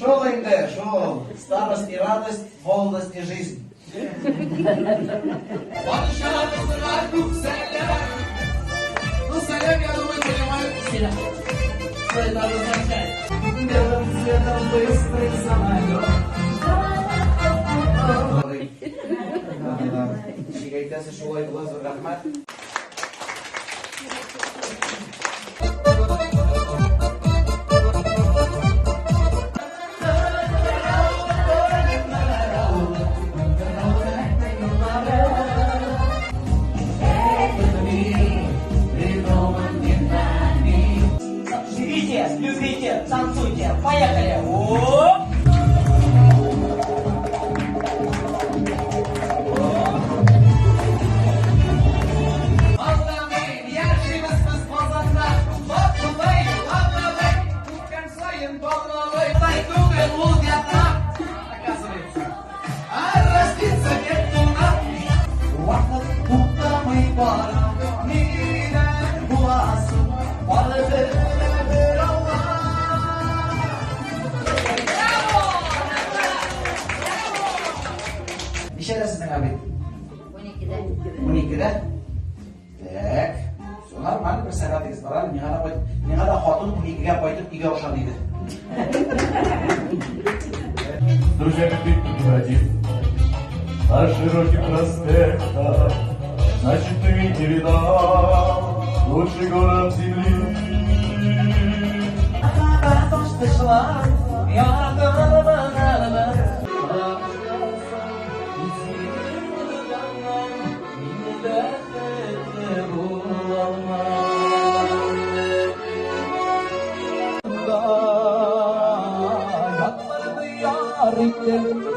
Шул инде, шул. Старость и радость, молодость и жизнь. Барчабызга күп сәлам. Ну, сәлам, я думаю, понимают все. Что это означает? Белым цветом быстрый самолет. Ничек әйтәсе, шулай була, зур рәхмәт. Живите, любите, танцуйте. Поехали! Оп! Ничәдә сезнең обед? 12-дә. 12-дә? Так. Все нормально, бер сәгатегез бар әле. Миңа да кайт, миңа да хатын 12-гә кайтып өйгә ошан иде. С друзьями ты тут бродил по широким проспектам, значит, ты не видал лучший город земли.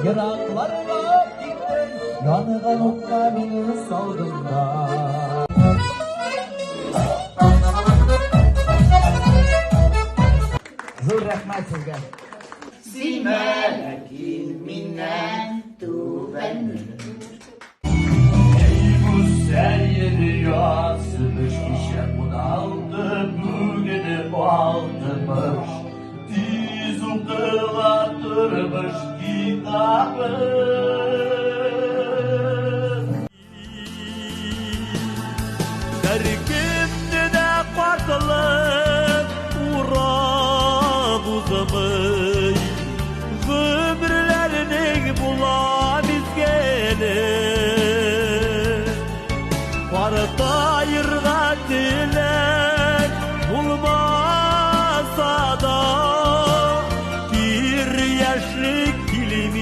Еракларга киттең, янган утка мине салдың да. Зур рәхмәт сезгә. Сөймә, ләкин миннән түбән. Ey güzel yeri yazmış kişe 16, bugünü 60. Tiz okulatırmış kitabı. Һәркемне дә картлык урап узмый, Гомерләрнең була мизгеле. Картаерга теләк булмаса да, Кир яшьлек килми.